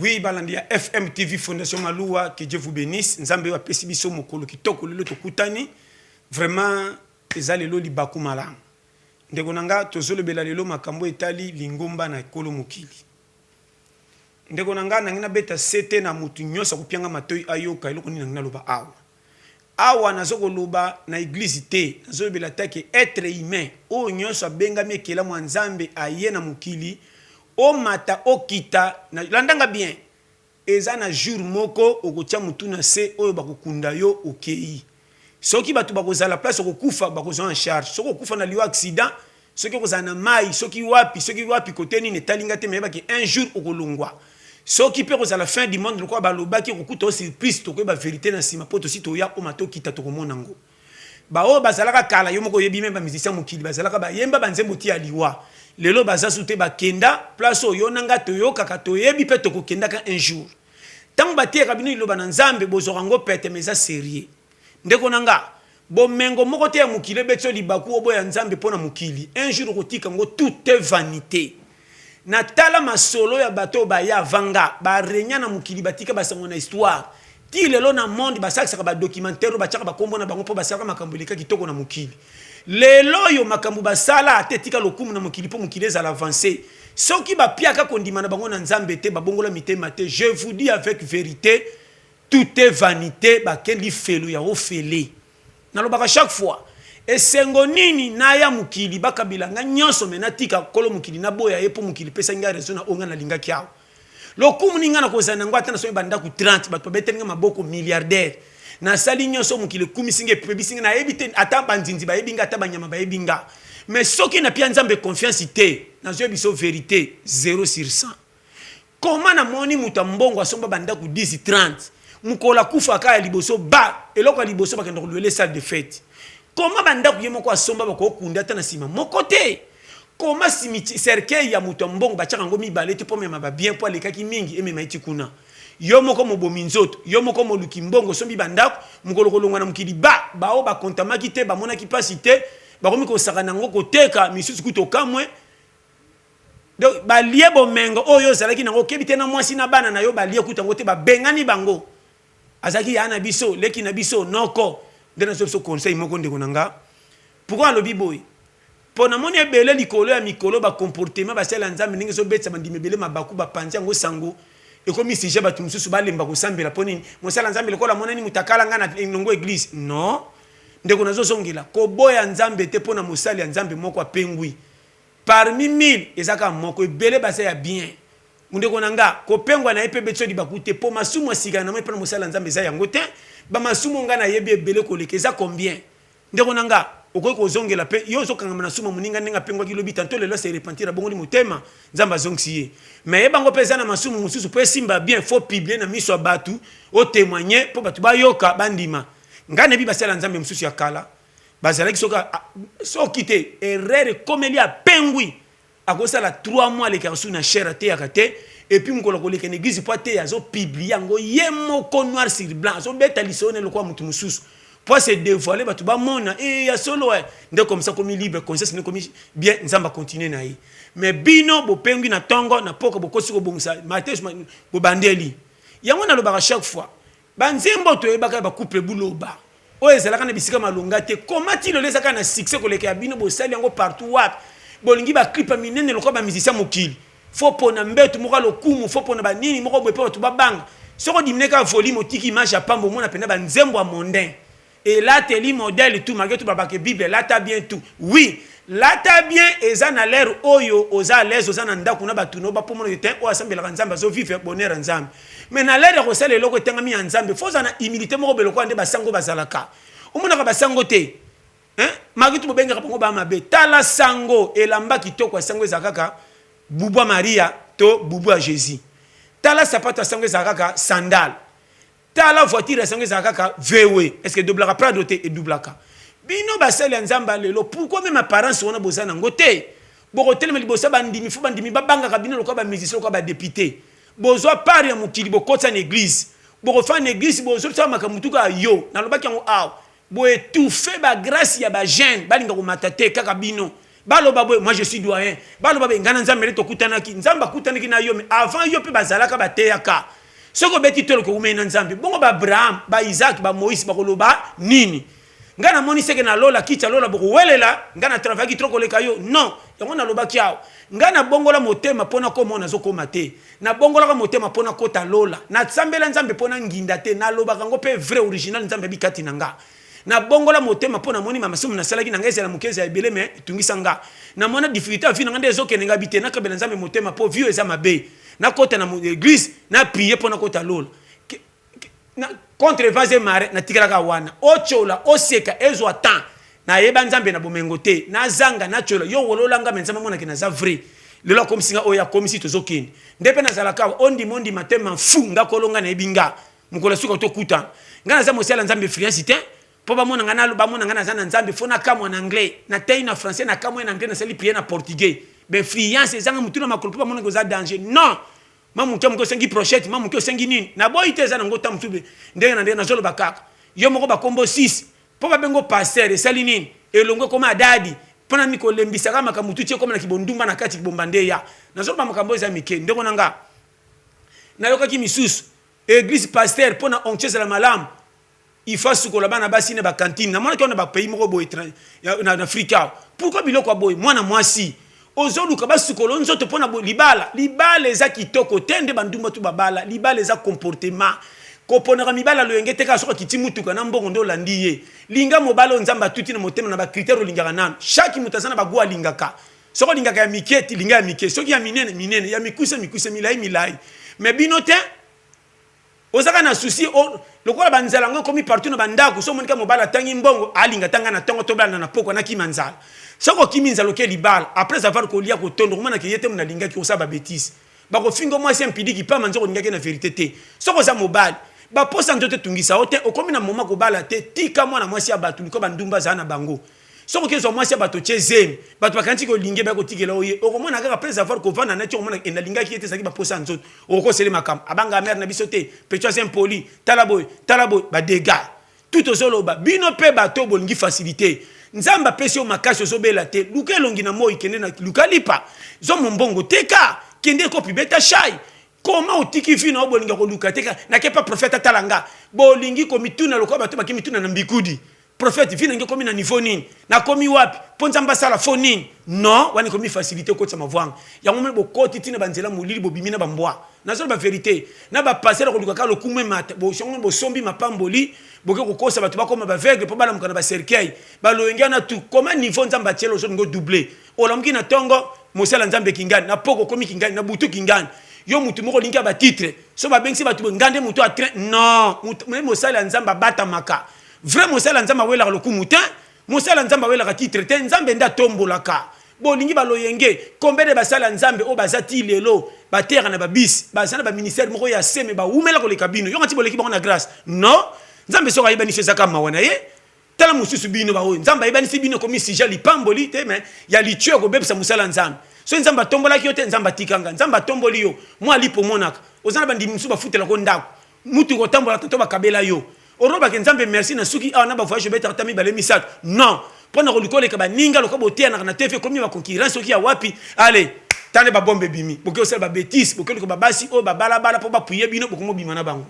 Oui, balandi ya FMTV Fondation Maluwa, que Dieu vous bénisse. Nzambe oyo apesi biso mokolo kitoko lelo tokutani. Vraiment eza lelo libaku malamu. Ndeko na nga, tozolobela lelo makambo etali lingomba na ekolo mokili. Ndeko na nga, nangi nabeta sete na motu nyonso akopianga matoi ayoka eloko nini nangi naloba awa. Awa nazo koloba na église te, nazolobela take être humain oyo nyonso abengami ekelamu ya Nzambe aye na mokili, omata okita na, landanga bien, eza na jour moko okotia motu na se oyo bakokunda yo okei. Soki bato bakozala place okokufa, bakozwa en charge. Soki okufa na liwa accident, soki okozala na mai, soki wapi, soki wapi, kote nini, etalinga te, meyebaki un jour okolongwa. Soki mpe kozala fin du monde lokola balobaki, okokuta o surprise, tokoyeba vérité na nsima, mpo tosi toya oma tokita, tokomona ngo. Baoyo bazalaka kala, yo moko oyebi, même bamusicien mokili bazalaka bayemba banzembo ti ya liwa, lelo baza su te, bakenda place oyo na nga toyokaka, toyebi mpe tokokendaka un jour. Ntango bateyaka bino liloba na Nzambe, bozwaka yango pete, mais eza sérieux. Ndeko na nga, bomengo moko te ya mokili ebeti yo libaku oboya Nzambe mpo na mokili. Un jour okotika yango, tout est vanité. Natala masolo ya bato oyo baya avanga barenya na mokili, batika basango na histoire ti lelo na monde. Basalisaka badocumentaire oyo batiaka bakombo na bango mpo basalaka makambo eleka kitoko na mokili. Lelo oyo makambo basala ate etika lokumu na mokili mpo mokili ezala avance. Soki bapiaka kondima na bango na Nzambe te, babongola mitema te, je vous dis avec vérité, tout est vanité, bakendi felo ya ofele. Nalobaka chaque fois, esengo nini naya mokili, bakabila nga nyonso, mais natika kolo mokili, naboya ye mpo mokili epesaki ngai raison na oyo ngai nalingaki awa. Lokumu nini ngai nakozala nango ata nasomi bandako 30, bato babeteli nga maboko, milliardaire, nasali nyonso, mokili ekumisi nga, epebisi nga, nayebi te, ata banzinzi bayebi nga, ata banyama bayebi nga, mais soki napia Nzambe confiance te, nazoyebi biso vérité, 0 sur 100. Koma namoni moto ya mbongo asomba bandako 10, 30, mokolo akufaka ya liboso, ba eloko ya liboso bakenda kolwele salle de fête. Koma bandako ye moko asomba, bakokunda ata na nsima moko te. Koma cercueil ya moto ya mbongo batiaka yango mibale te mpo mema babien, mpo alekaki mingi, emema eti kuna. Yo moko mobomi nzoto, yo moko moluki mbongo, osombi bandako, mokolo kolongwa na mokili, ba bao bakontamaki te, bamonaki mpasi te, bakomi kosaka nango, koteka misusu kutu okamwe. Donc balie bomengo oyo ozalaki nango, okebi te na mwasi na bana na yo, balie kutu yango te, babengani bango. Azalaki ya na biso, leki na biso, noko nde nazo biso conseil moko. Ndeko na nga, pourquoi alobi boye? Mpo namoni ebele likolo ya mikolo bacomportement basala Nzambe ndenge ezobetisa bandimi ebele mabaku, bapanzi yango, sango ekomi sujet, bato mosusu balemba kosambela. Mpo nini? Mosala Nzambe lokola amonani moto akala nga na elongo église. Non, ndeko, nazozongela koboya Nzambe te mpo na mosali ya Nzambe moko apengwi. Parmi 1000 eza kaka moko, ebele baza ya bien. Ndeko na nga, kopengwa na ye mpe beti libaku te, mpo masumu ya sika na moi mpo na mosala ya Nzambe eza yango te. Bamasumu nga nayebi ebele koleka eza combien? Ndeko na nga, okoki kozongela mpe yo ozokangama na suma moninga ndenge apengwaki lobi, tanto lelo ase repentir, abongoli motema, Nzambe azongisi ye. Mais yebango mpe eza na masumu mosusu, mpo esimba bien, faut publier na miso ya bato, otémoigne mpo bato bayoka, bandima. Ngai nayebi basala Nzambe mosusu ya kala bazalaki, soki te erreur ekomeli, apengwi, akosala 3 mois alekaka su na chaire, ateyaka te. Et puis mokolo akoleka na église mpo ateya, azopublier yango ye moko noir sur blanc, azobeta lisolo na lokola motu mosusu mpo ase dévoile, bato bamona e ya solo e nde comme ça komi libre, conscience nde komi bien, Nzambe akontinue na ye. Mais bino bopengwi na ntongo na poko, bokosi kobongisa mate, bobandeli yango. Nalobaka chaque fois, banzembo toyebaka ya bacouple buloba oyo ezalaka na bisika malonga te, koma ti lelo ezalaka na succès koleka ya bino. Bosali yango partout wapi? Bolingi baclip ya minene lokola bamusicien mokili, faut pona mbetu moko ya lokumu, faut pona banini moko boye mpo bato babanga. Soki odimine kaka volume, otiki image ya pamba, omona mpenza banzembo ya mondain, elateli modèle tout, malgré tout babake Bible elata bien tout. Oui, lata bien, eza na l'air oyo oza à l'aise, oza na ndako na bato no bapomona te oyo asambelaka Nzambe, azovivre bonheur ya Nzambe. Mais na l'air ya kosala eloko etangami ya Nzambe, faut oza na humilité moko boye lokola nde basango bazalaka. Omonaka basango te, malgré tout bobengaka bango baa mabe. Tala sango, elamba kitoko ya sango ezala kaka bubu ya Maria to bubu ya Jésus. Tala sapato ya sango, ezala kaka sandale. Tala voiture ya sango, ezala kaka VW. Est ce que edoublaka Prado te? Edoublaka. Bino basali ya Nzambe lelo, pourquoi même apparence wana boza nango te? Bokotelema liboso ya bandimi, faut bandimi babangaka bino lokola bamusicien, lokola badéputé. Bozwa part ya mokili, bokotisa na église, bokofanda na église, bozosala makambo tuka yo. Nalobaki yango awa, boétouffe bagrâce ya bajeune balinga komata te, kaka bino. Baloba boye, moi je suis doyen. Baloba boye, ngai na Nzambe nde tokutanaki. Nzambe akutanaki na yo, mais avant yo mpe bazalaka, bateyaka. Soki obeti tolo, koumei na Nzambe bongo, baAbraham, baIsaac, baMoïse bakoloba nini? Ngai namoni seke na lola, kiti ya lola, bokowelela. Ngai na travaillaki trop koleka yo. Non, yango nalobaki awa, ngai nabongola motema mpo nakoma oyo nazokóma te. Nabongolaka motema mpo nakota lola. Nasambela Nzambe mpo na nginda te. Nalobaka yango mpe vrai original. Nzambe abi kati na nga. Nabongola motema mpo namoni masumu nasalaki na ngai, ezala moke, ezala ebele, mais etungisa nga. Namona difficulté ya vie na nga nde ezokende. Nga bi te, nakabela Nzambe motema mpo vie oyo eza mabe. Nakota na église, naprier mpo nakota lola. Contre vents et marées, natikalaka wana. Otyola, oseka, ezwa temps. Nayeba Nzambe na bomengo te. Nazanga, natyola yo, wololanga, mais Nzambe amonaki naza vrai. Lelo akomisi nga oyo akomisi, tozokende nde mpe nazalaka awa. Ondima, ondima te, mafu nga kolonga. Nayebi nga mokolo suka tokutana. Nga naza mosala Nzambe, influence te mpo bamona nga, bamona nga naza na Nzambe. Fo nakamwa na anglais, natei na français, nakamwa na anglais, nasali prière na portugais. Bainfluence ezanga motu na makolo mpo bamonaki oza danger. Non, ma moke moke osengi prochette, ma moke osengi nini, naboyi te. Eza nango ta mosusu ndenge na ndenge. Nazoloba kaka yo moko, bakombo 6 mpo babengo pasteur, esali nini? Elongo ekoma adadi mpona nini? Kolembisaka makambo tuti ekoma na kibondumba na kati, kibomba nde ya. Nazoloba makambo eza mike, ndeko na nga. Nayokaki misusu église, pasteur mpo na onction ezala malamu, il faut asukola bana basi na bacantine. Namonaki wana bapays moko boye na Afrika awa. Pourquoi biloko ya boye? Mwana mwasi ozoluka basukola nzoto mpo na libala. Libala eza kitoko te nde bandumba tu babala. Libala eza comportement. Koponaka mibala loyenge te kaka soki akiti mutuka na mbongo nde olandi ye. Linga mobali oyo Nzambe atuti na motema na bacritère olingaka nano. Chaque moto aza na bagoût alingaka. Soki olingaka ya mike, linga ya mike. Soki ya minene, minene. Ya mikuse, mikuse. Milai, milai. Mais bino te, ozaka na souci lokola banzala yango ekomi partout na bandako. So omonika mobali atangi mbongo, alinga tanga na ntongo, tobalana na pokwa, nakima nzala. Soki okimi nzala, oke libala, après avoir kolia, kotondo, komonaka ye te mo nalingaki, kosala babêtises, bakofinga mwasi impidiki pamba. Nzoko olingaki na vérité te. Soki oza mobali, baposa nzoto etungisa yo te. Okomi na moma kobala te, tika mwana mwasi ya bato, luka bandumba azala na bango. Soki okezwa mwasi ya bato, tie zemi, bato bakanisi kolingi, baya kotikela oye. Okomona kaka après avoir kovanda neti okomona nalingaki ye te, ezalaki baposa ya nzoto. Okokosele makambo abanga mare na biso te. Pecho aza impoli, tala boye, tala boye, badégâts tout. Ozoloba bino mpe bato bolingi facilité. Nzambe apesi yo makasi, ozobela te, luka elongi na moi, kende na luka lipa, zwa mombongo, teka, kende kopi, beta shai. Koma otiki vi na yo, bolinga koluka te. Nakepa prophète atala nga. Bolingi komituna lokola bato baki mituna na mbikudi. Prophète, vi nange ekomi na niveau nini? Nakomi wapi mpo Nzambe asala fo nini? Non, wana ekomi facilité. Okotisa mavwanga yango moni, bokoti ntina banzela molili, bobimi na bambwa. Nazoloba vérité na bapasteur, koluka kaka lokumu emata. Bosombi mapamboli, boke kokosa bato, bakoma baaveugle mpo balamuka na bacercueil. Baloyenge wana tu koma niveau Nzambe atiela, ozolinga odouble. Olamuki na ntongo, mosala Nzambe kingani, na poko okomi kingani, na butu kingani. Yo mutu moko olingi ya batitre, so babengisi bato boye, nga nde motu atrain. Non, mosala ya Nzambe abatamaka. Vrai mosala ya Nzambe awelaka lokumu te. Mosala ya Nzambe awelaka titre te. Nzambe nde atombolaka. Bolingi baloyenge. Combien de basala ya Nzambe oyo baza ti lelo, bateyaka na babisi, baza na baministère moko ya seme, bawumela koleka bino? Yonga ti boleki bango na grâce. Non, Nzambe soki ayebanisi, ezaka mawa na ye. Tala mosusu bino baoyo Nzambe ayebanisi bino, ekomi sujet lipamboli te, mais ya litio ya kobebisa mosala ya Nzambe. Soki Nzambe atombolaki yo te, Nzambe atikanga. Nzambe atomboli yo, mwa lipo omonaka, oza na bandimi mosusu bafutelako ndako, mutu kotambola to bakabela yo, olobaki Nzambe merci. Na suki awa na bavoyage, obetaka ta mibale, misato. Non, mpo na koluka oleka baninga lokola boteyanaka na TV, ekomi baconcurrence. Soki ya wapi, ale tande babombe ebimi, boke osala babêtises, boke luka babasi oyo babalabala mpo bapuye bino, bokomobima na bango.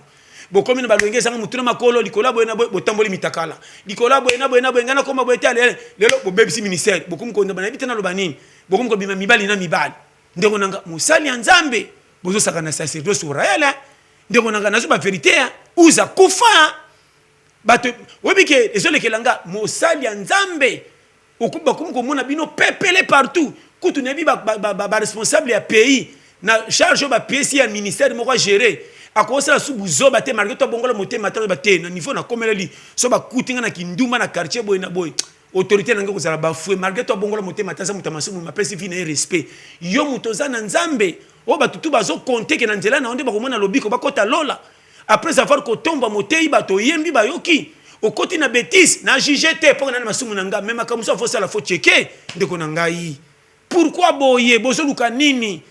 Bokomi na balwenge ezanga motu na makolo, likolo ya boye na boye, botamboli mitakala likolo ya boye na boye na boye. Ngai nakoma boye te. Ale lelo bobebisi ministère, bokomi kondaba, nayebi te naloba nini. Bokomi kobima mibali na mibali. Ndeko nanga, mosali ya Nzambe, bozosaka na sacerdoce royal. Ndeko nanga, nazoba vérité, uza kufa bato oyebi ke ezolekela nga. Mosali ya Nzambe, bakomi komona bino pepele partout. Kutu nayebi baresponsable ya pays na charge oyo bapesi ya ministère moko agere, akosala su buzoba te malgré to abongola motema te. Te na niveau nakomeleli, so bakuti nga na kindumba na quartier boye na boye, autorité na ngai kozala bafue. Malgré to abongola motema te, aza moto ya masumu, mapesi vi na ye respect. Yo moto oza na Nzambe oyo bato tu bazokonte ke na nzela na yo nde bakomona lobiko, bakota lola, après avoir kotomba motei, bato oyembi, bayoki, okoti na bêtise. Na juge te mpo nani masumu na ngai, mais makambo mosusu afosala, fo cheke. Ndeko na ngai, pourquoi boye? Bozoluka nini?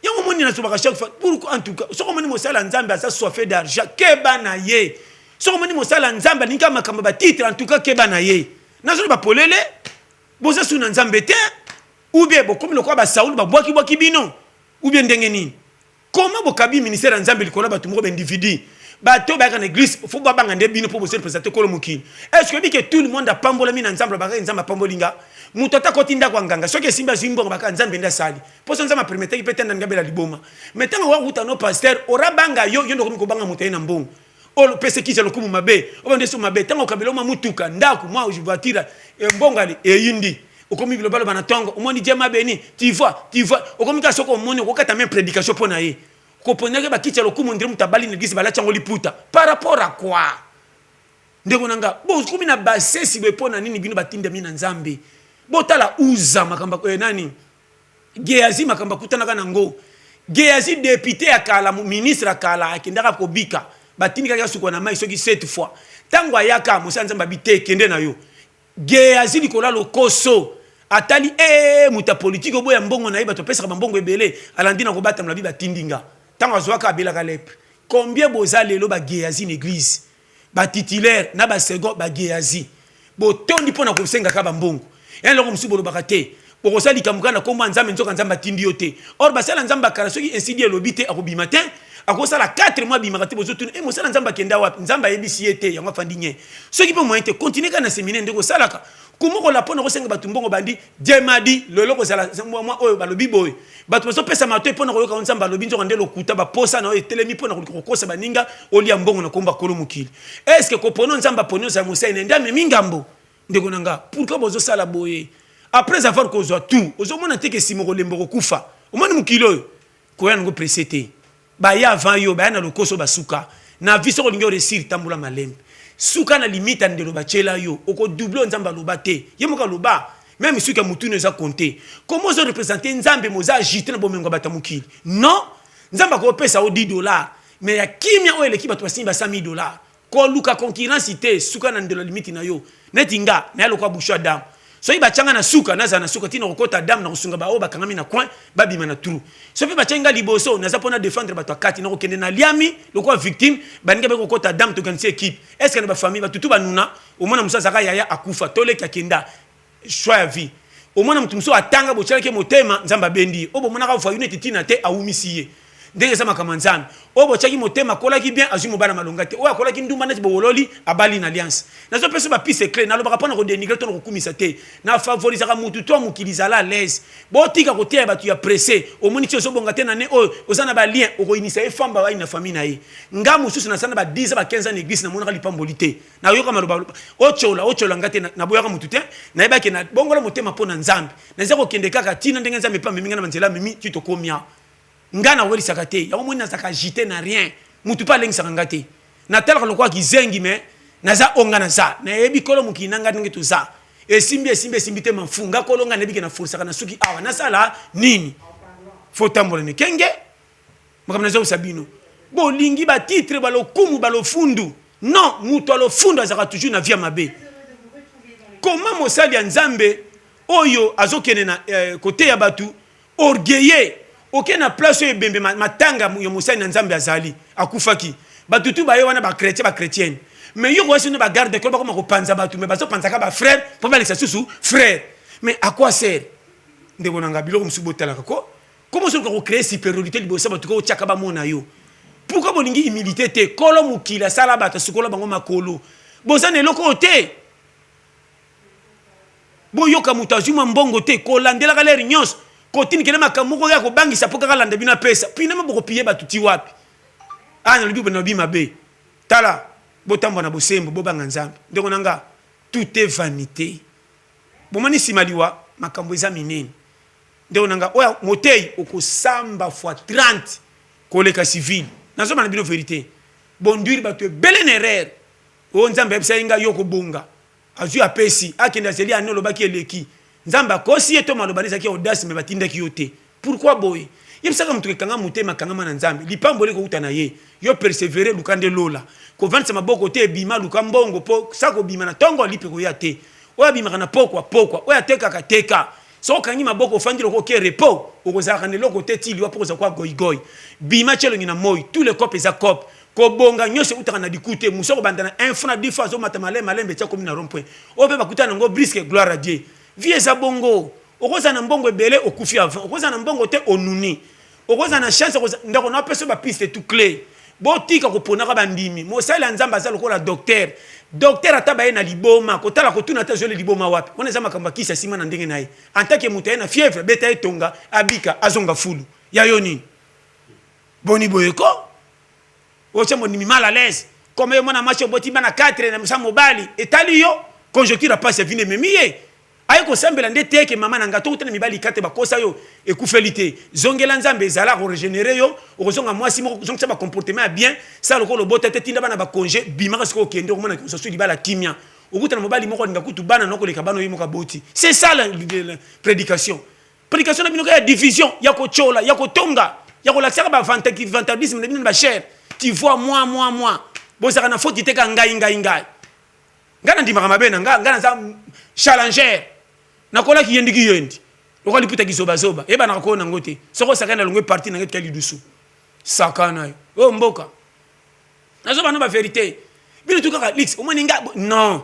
Yango moni nazobaka chaque fois. Pourquoi? En tout cas, soki omoni mosala ya Nzambe aza soif d'argent, keba na ye. Soki omoni mosala ya Nzambe alingi makambo batitre, en tout cas keba na ye. Nazoloba polele, boza su na Nzambe te. Ou bien bokomi lokola ba Saul, babwaki-bwaki bino, ou bien ndenge nini? Comment bokabi ministère ya Nzambe likolo ya bato moko, baindividu? Bato bayaka na église, faut babanga nde bino mpo bozo représente kolo mokili. Est ce que oyebi ke tout le monde apambolami na Nzambe? Bakaka Nzambe apamboli nga. Moto ata koti ndako ya nganga, soki esimbi, azwi mbongo, bakaka Nzambe nde asali. Mposo Nzambe apermettaki mpe te ndanga bela liboma. Mais ntango wakuta no pasteur orabanga yo, yo nde okomi kobanga moto aye na mbongo oyo opesa kisi ya lokumu mabe, oyo nde so mabe. Ntango okabela mwa mutuka, ndako, mwa voiture, mbongo ali eyindi, okomi bilobaloba na ntongo. Omoni, Dieu m'a béni, tu vois, tu vois. Okomi kaka, soki omoni, okokata même prédication mpo na ye, koponiaki bakiti ya lokumu. Ndire moto abali na église, balati yango liputa. Par rapport à quoi, ndeko na nga? Bokomi na basesi boye mpo na nini? Bino batindami na Nzambe, botala uza makambo nani Geazi, makambo akutanaka nango. Geazi, député ya kala, ministre ya kala, akendaka kobika, batindikaki asukwa na mai soki sept fois. Ntango ayaka, mosala Nzambe abi te, kende na yo. Geazi, likolo ya lokoso, atali e moto ya politike oboya mbongo na ye, bato apesaka bambongo ebele, alandi na kobatamela bi batindi nga. Ntango azwaka, abelaka lèpre. Combien boza lelo bageazi na église, batitulaire na basecond, bageazi botondi mpo na kosengaka bambongo? Ya eloko mosusu bolobaka te, bokosala likambo kaka na nkombo ya Nzambe, nzoka Nzambe atindi yo te. Or basala Nzambe akala, soki esidi elobi te, akobima te, akosala 4 mois abimaka te. Bozotuna e mosala Nzambe akenda wapi? Nzambe ayebisi ye te, yango afandi nye. Soki mpe moyen te, continue kaka na séminaire ndenge osalaka kumokola mpo na kosenga bato mbongo. Bandi diemadi lelo kozala mwa oyo balobi boye, bato bazopesa matoi mpo na koyoka Nzambe alobi, nzoka nde lokuta. Baposa na oyo etelemi mpo na kokosa baninga, olia mbongo na komba kolo mokili. Est ce que kopona Nzambe aponi ozala mosali na nde amemi ngambo? Ndeko na nga, pourquoi bozosala boye? Après avoir kozwa tout, ozomona te ke nsima kolemba, kokufa. Omoni mokili oyo, koya nango pressé te. Baya avant yo, baya na lokoso, basuka na vie. Soki olingi oréussir, tambola malembe, suka na limite ya ndelo batiela yo. Okodouble oyo Nzambe aloba te, ye moko aloba. Même suki ya mutunu eza compte. Comment ozoreprésente Nzambe, moza agité na bomengo ya bato ya mokili? Non, Nzambe akopesa yo 10 $, mais ya kimia oyo eleki bato basingi ba 100 000 $. Koluka concurrence te, suka na ndelo ya limite na yo. Neti nga naya lokwa bouchon ya dame, soki batianga na suka, nazala na suka ntina kokota dame na kosunga baoyo bakangami na coin, babima na trou. Soki mpe batiangi nga liboso, naza mpona défendre bato ya kati, nakokende na liami lokola victime. Baninga mpe kokota dame, tokanisi équipe. Est ce que na bafamille batutu banuna, omona mosu azalaka yaya, akufa, toleki, akenda choix ya vie. Omona motu mosusu atanga, botialaki motema, Nzambe abendi ye. Oyo bomonaka voyou neti ntina te, awumisi ye. Ndenge eza makambo ya Nzambe. Oyo botiaki motema, akolaki bien, azwi mobala malonga te. Oyo akolaki ndumba neti bowololi, abali na alliance. Nazopesa bapiste clé, nalobaka mpona kodénigrer to na kokumisa te. Nafavorisaka mutu to mokili, zala à l'aise. Botika koteya bato ya pressé. Omoni ti ozobonga te na ne oyo oza na balien, okoyinisa ye famba bai na famille na ye. Nga mosusu nasala na ba 10 ans, ba 15 ans na église, namonaka lipamboli te. Nayoka maloba otyola otyola nga te, naboyaka mutu te. Nayebaki na bongola motema mpo na Nzambe, naza kokende kaka ntina ndenge Nzambe mpe amemi nga na banzela, amemi ti tokomi awa. Nga nawelisaka te, yango moni nazalaka agité na rien. Mutu mpe alengisaka nga te, natalaka lokola kizengi, me naza oyo nga naza. Nayebi kolo mokili na nga ndenge toza. Esimbi, esimbi, esimbi te, mafu nga kolo nga nayebi ke naforsaka na suki awa. Nasala nini? Faut tambola ne kenge. Makambo nazobisa bino, bolingi batitre, balokumu, balofundu. Non, moto alofundu azalaka toujours na vie ya mabe. Comment mosali ya Nzambe oyo azokende na koteya bato, orgueilleux, oke na place oyo ebembe, matanga ya mosali na Nzambe azali akufaki, bato tu baye wana, bachrétien, bachrétienne, mais yo koyasi no bagarde kolo bakoma kopanza bato, mais bazopanzaka bafrère mpo balekisa susu frère. Mais à quoi sert, ndeko na nga? Biloko mosusu botalaka ko komo ozoluka kocréer supériorité liboso ya bato, ko otiaka bamona yo. Pourquoi bolingi humilité te? Kolo mokili asala bato, asukola bango makolo. Boza na eloko oyo te. Boyoka, moto azwi mwa mbongo te, kolandelaka lere nyonso, kotinikele makambo moko ya kobangisa mpo kaka landa bino apesa. Pinama bokopie bato ti wapi? A nalobi, nalobi mabe. Tala, botambola na bosembo, bobanga Nzambe. Ndeko na nga, tout est vanité. Bomoni nsima liwa, makambo eza minene. Ndeko na nga, oyo motei okosamba fois 30 koleka civile. Nazomana bino vérité, bondwiri bato ebele na erreur oyo Nzambe ayebisa ye ngai yo kobonga. Azwi, apesi, akende, azeli ane, olobaki eleki. Nzambe akosi ye to maloba ezalaki audace, me batindaki yo te. Pourquoi boye? Yebisaka moto ekanga motema, akangama na Nzambe, lipamboli ekouta na ye. Yo persévère, luka nde lola. Kovandisa maboko te, ebima, luka mbongo mpo sa kobima na ntongo, alipe koya te. Oyo abimaka na pokwa pokwa, oyo atekaka teka. Soki okangi maboko, ofandi loko oke repos, okozalaka na eloko te ti liwa mpo kozala kwa goigoi. Bima, tia elongi na moi. Tous les copes eza cope. Kobonga nyonso eutaka na liku te. Mosu akobanda na 1 franc, 10 franc, azomata maleme malembe, tia komi na rond point. Oyo mpe bakutana nango brusque, gloire à Dieu. Vie eza bongo. Okozala na mbongo ebele, okufi avant. Okozala na mbongo te, onuni. Okozala na chance, ndeko na apesa bapiste tout clé. Botika koponaka bandimi. Mosali ya Nzambe aza lokola docteur. Docteur ata baye na liboma, kotala, kotuna ata azweli liboma wapi. Wana eza makambo akisi nsima na ndenge na ye. En tant que moto aye na fièvre, beta ye tonga, abika, azonga fulu. Ya yo nini? Boni boye ko otya mondimi mal à l'aise. Comme yo mwana mwasi oboti bana 4 na mosa mobali, etali yo. Conjoncture apasi ya vino ememi ye aye kosambela nde teke. Mama na nga, tokutana mibali kate bakosa yo, ekufeli te. Zongela Nzambe, ezala korégénérer yo, okozonga mwasi moko. Zongisa bacomportement ya bien, sala lokola obota te, tinda bana bacongé, bimaka. Sikoyo okende, okomona kosasu libala kimia, okutana mobali moko alinga kutu bana na koleka bana oyo moko aboti. C'est ça la prédication. Prédication na bino kaka ya division, ya kotyola, ya kotonga, ya kolakisaka bavantardisme na bino na bachere. Tu vois, moi, moi, moi, bozalaka na faute te. Ka ngai, ngai, ngai, ngai nandimaka mabe na ngai. Ngai naza challenger. Nakolaki yendiki yendi lokola liputaki zobazoba, eyebanaka koo nango te. Soki osakani na longo parti nange, tika lidusu saka na yo oyo mboka. Nazoba na bavérité bino tu kaka lix omoni nga. Non,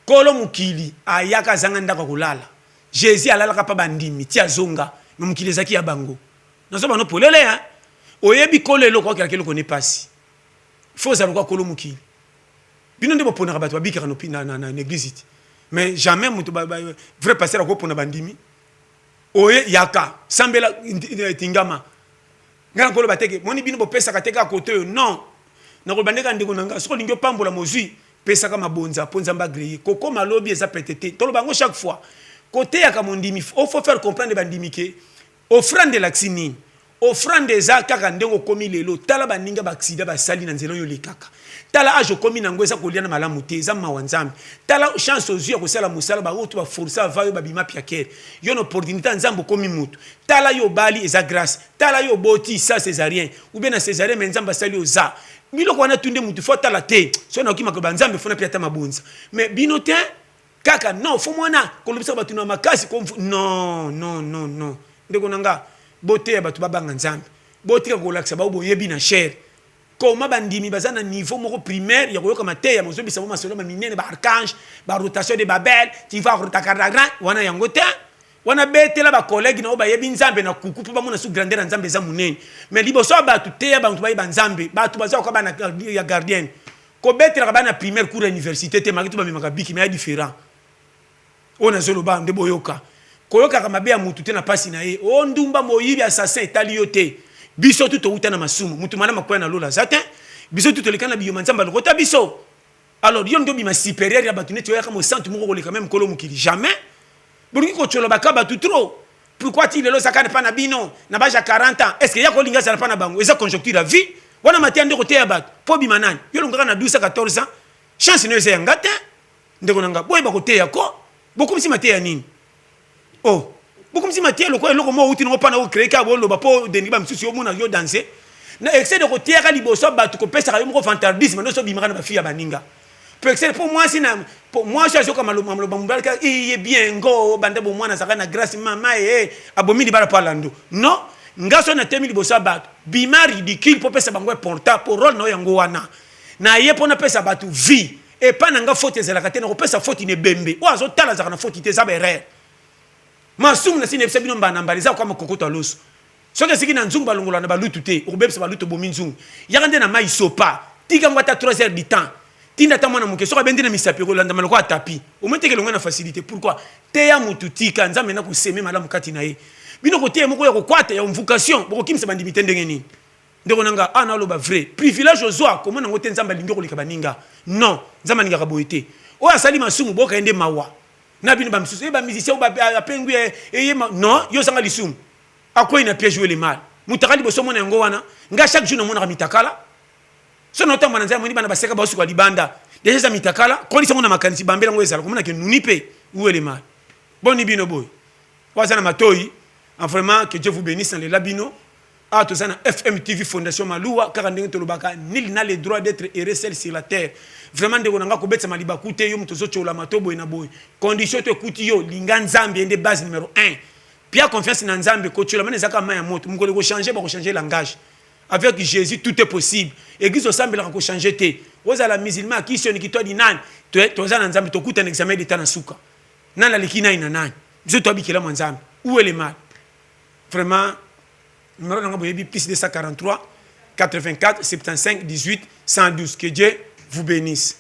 kolo mokili ayaka, azanga ndako ya kolala. Jésus alalaka mpa bandimi ti azonga, me mokili ezalaki ya bango. Nazoba no polele. Hein, oyebi kolo eloko okelaka eloko ne pasi. Fo ozala lokwa kolo mokili. Bino nde boponaka bato babikaka na église te, mais jamais moto vrai pasteur akopona bandimi. Oye, yaka, sambela, tingama. Ngai nakoloba teke moni bino bopesaka te kaka kote oyo. Non, nakoloba ndenge ndeko na ngai, soki olingi opambola mozwi, pesaka mabonza mpo Nzambe agréer. Kokoma lobi eza pete te. Toloba yango chaque fois. Koteyaka mondimi, il faut faire comprendre bandimi ke offrande elakisi nini. Offrande eza kaka ndenge okomi lelo. Tala baninga baaccident basali na nzela oyo olekaka. Tala age okomi nango, eza kolia na malamu te, eza mawa Nzambe. Tala chance ozwi ya kosala mosala, baoyo to baforce ava yo, babima piakere yo na opportunité ya Nzambe, okomi mutu. Tala yo obali, eza grâce. Tala yo oboti sa césarien ou bien na césarien, mais Nzambe asali oza biloko wana. Tunde mutu fo atala te. So nakoki makoba Nzambe, fona mpe ata mabonza. Mais bino te kaka non, fo mwana kolobisaka bato na makasi. Non, non, non, non, ndeko na nga, boteya bato babanga Nzambe. Botika kolakisa bao boyebi na chere. Koma bandimi baza na niveau moko primaire ya koyoka mateya, mozobisa bo masolo ma minene, baarchange, barotation de Babel, tu vas rotakaragra wana yango te. Wana betela bacollègue na oyo bayebi Nzambe na kuku mpo bamona su grandeur ya Nzambe eza monene. Mais liboso ya bato, teya bantu bayeba Nzambe. Bato baza koka bana ya gardienne, kobetelaka bana primaire cours ya université te. Maki to bamemaka biki, mais ya différent. Oyo nazoloba nde boyoka, koyokaka mabe ya mutu te na mpasi na ye. O ndumba, moyibi, assassin, etali yo te. Biso tu touta na masumu. Mutu malamu akwya na lola aza te. Biso tu toleka na biyoma, Nzambe alokota biso. Alors yo nde obima supérieur ya bato neti oyaka mosantu moko koleka même kolo mokili? Jamais. Bolingi kotyola baka bato trop. Pourquoi ti lelo ozaka mpa na bino na bage ya 40 ans? Est ce que ya kolinga azala mpa na bango? Eza conjoncture ya vie wana. Mateya nde koteya bato mpo obima nani? Yo olongaka na 12 14 ans, chance no eza yanga te. Ndeko na nga, boyeba koteya ko. Bokomisi mateya nini? Oh, bokomisi mateya lokola eloko moko outi nango mpana ocréer kaka. Boloba mpo dengi bamisusu yo omona yo danse na excès de koteyaka liboso ya bato, kopesaka yo moko vantardisme nyonso, obimaka na bafille ya baninga po excès, mpo mwasi na po mwasi azoka maloba mobali kaka iye bien ngo banda bomwana azalaka na grâce mama ye abomi libala mpo alando. Non, nga so natemi liboso ya bato, bima ridicule mpo pesa bango important, po rôle na yo yango wana na ye mpo napesa bato vie. Epai na nga faute ezalaka te. Nakopesa faute na ebembe oyo azotala, azalaka na faute te. Eza baerreur, masumu na si nayebisa bino mbala na mbala. Eza kwa mokokoto ya loso, soki esiki na nzungu, balongola na balutu te. Okobebisa balutu, obomi nzungu. Yaka nde na mai sopa, tika yango ata 3 heures du temps. Tinda ata mwana moke, soki abendi na misapi, ekolandama lokola tapi. Omoi teke elongo na facilité. Pourquoi teya mutu? Tika Nzambe na koseme malamu kati na ye. Bino koteya moko ya kokwata ya vocation, bokokimisa bandimi te. Ndenge nini, ndeko na nga? Ana aloba vrai privilège ozwa, komona yango te. Nzambe alingi koleka baninga? Non, Nzambe alingaka boye te. Oyo asali masumu, boyoka ye nde mawa na bino. Bamisusu e bamusicien oyo apengwi eye, non, yo ozanga lisumu, akwei na piège oyo le mal mutakala liboso. Omona yango wana, nga chaque jour namonaka mitakala. So naotambola na nzela, moni bana baseka, baosuka libanda deja, eza mitakala. Kolisa ngo na makanisi, bambela yango ezala komonake nuni mpe uele mal. Boni bino boye? Oyo aza na matoi, vraiment, que Dieu vous bénisse. Na lela bino. Awa toza na FMTV Fondation Maluwa. Kaka ndenge tolobaka, nul n'a le droit d'être heureux seul sur la terre. Vraiment, ndeko na nga, kobetisa libaku te. Yo moto ozotyolama to boye na boye, condition to ekuti yo, linga Nzambe, ye nde base numéro 1. Pia confiance na Nzambe. Kotyolama na ezaka mai ya moto. Mokolo ekochange, bakochange langage. Avec Jésus, tout est possible. Église osambelaka kochange te. Ozala musulman, akisioni, kitwadi, nani, toza na Nzambe. Tokutana examen d'état na suka. Nani aleki nani na nani? Biso toya bikelamu ya Nzambe. Où est le mal? Vraiment, numéro na nga boyebi, plus 243 84 75 18 112. Que Dieu vous bénisse.